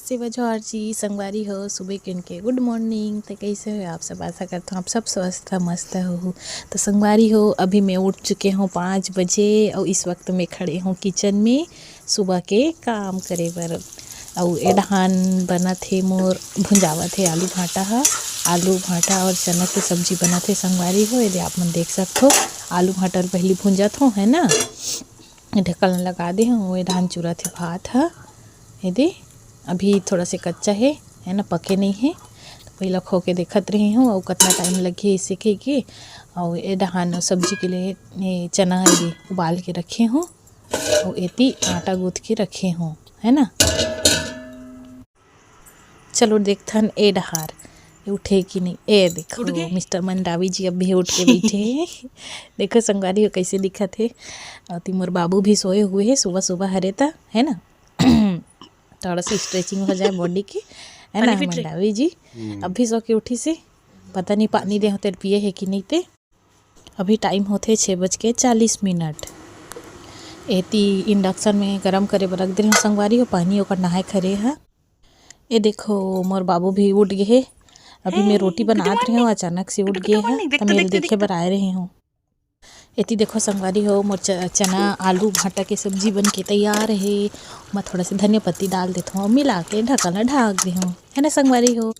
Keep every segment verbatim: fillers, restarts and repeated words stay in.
सेवा जौहर जी, संगवारी हो, सुबह के इनके good morning। तो कैसे हो आप सब? आशा करता हूँ आप सब स्वस्थ मस्त हो। तो संगवारी हो, अभी मैं उठ चुके हूँ पाँच बजे और इस वक्त मैं खड़े हूँ किचन में सुबह के काम करे बर। अउ ए डहान बनत हे मोर, भुंजावत हे आलू भांटा ह। आलू भांटा और चना के सब्जी बनत हे संगवारी हो। एदे आप मन देख सकथो, आलू भांटा ल पहिली भुंजत हो, है ना। ढक्कन लगा दे हूँ। ए डहान चुरत हे भात ह। एदे अभी थोड़ा से कच्चा हे, है ना, पके नहीं हे। तो पहिला खो के देखत रही हूँ अउ कतना टाइम लगही इसे के, के। अउ ए डहान सब्जी के लिए ये चना एदे उबाल के रखे हूँ। अउ एती आटा गूंथ के रखे हूँ, है ना। चलो देखथन ए डहार, ये उठे कि नहीं। ए देखो, उठ गए? मिस्टर मंडावी जी अब भी उठ के बैठे हैं। देखो संगवारी हो कैसे दिखत हे। अउ ती मोर बाबू भी सोए हुए हैं, सुबह सुबह हरे ता, है ना। थोड़ा सा स्ट्रेचिंग हो जाए बॉडी की, है ना। पानी पी ले। मंडावी जी हम्म। अब भी सो के उठी से, पता नहीं पानी दे हो तेल पिए है कि नहीं ते। अभी टाइम होथे छः बज के चालीस मिनट। एती इंडक्शन में गरम करे बर रख दे हूँ संगवारी हो पानी, ओकर नहाए खरे ह। ए देखो, मोर बाबू भी उठ गे हे। अभी मैं हे, रोटी बनात रहे हूँ, अचानक से उठ गे हे, त मैं देखे बर आए रहे हूँ। एती देखो संगवारी हो, मोर च-, चना आलू भांटा के सब्जी बन के तैयार हे। मैं थोड़ा से धनिया पत्ती डाल देत हूँ, मिला के ढक्कन ला ढाक दे हूँ, है ना संगवारी हो।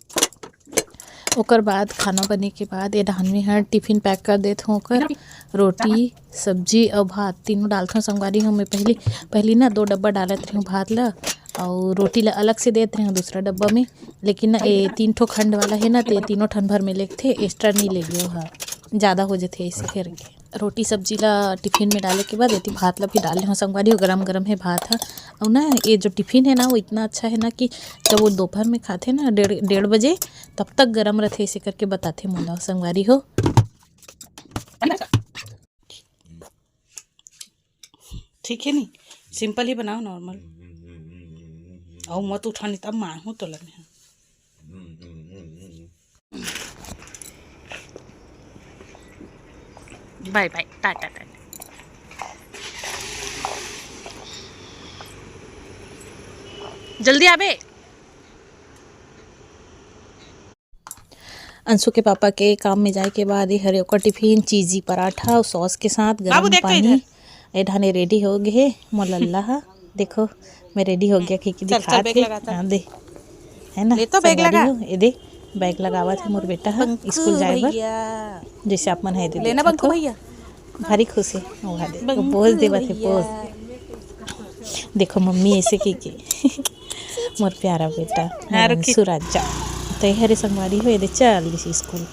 ओकर बाद खाना बने के बाद ए डहान में हर टिफिन पैक कर देत हूँ ओकर। रोटी, सब्जी अउ भात तीनों डालत हूँ संगवारी हो। मैं पहली, पहली ना दो डब्बा डालत रही हूँ भात ला, अउ रोटी ला अलग से देत रही हूँ दूसरा डब्बा में। लेकिन ना ए तीन ठो खंड वाला है ना, ते तीनों ठन भर में लेगथे, एक्स्ट्रा नहीं लेगे, ओहा ज़्यादा हो जथे ऐसे करके। रोटी सब्जी ला टिफिन में डाले के बाद एती भात ला भी डाले हूँ संगवारी हो। गरम गरम है भात ह। अउ ना ये जो टिफिन है ना, वो इतना अच्छा है ना कि जब वो दोपहर में खाथे ना डेढ़, डेढ़ बजे, तब तक गरम रथे, ऐसे करके बताथे मोला संगवारी हो। ठीक है नी, सिंपल ही बनाओ, नॉर्मल। अउ मत उठानी तब मांगू तो लगे। बाय बाय, टाटा टाटा। जल्दी आबे। अंशु के पापा के काम में जाए के बाद ये हरे ओकर टिफिन, चीजी पराठा और सॉस के साथ गरम बाबू, देख तो पानी। इधर। ए ढाने रेडी हो गए हे मोर लल्ला हा। देखो, मैं रेडी हो गया, खिड़की चल, चल, दिखात बैग हे। लगा, चल। हाँ, दे, है ना, ले तो बैग संगवारी लगा। हो, ये दे, बैग लगावत हे मोर बेटा हा, पंकु स्कूल जाए बर। भैया। जैसे आप मन है दे लेना देखत पंकु हो। भैया। भारी खुश हे, वो हा दे, वो बंकू पोज देवत हे, भैया। पोज। देखो मम्मी ऐसे की के। मोर प्यारा बेटा, हाँ, रुकी। सुराजा। तो ये हरे संगवारी हो, ये दे चल दिस स्कूल।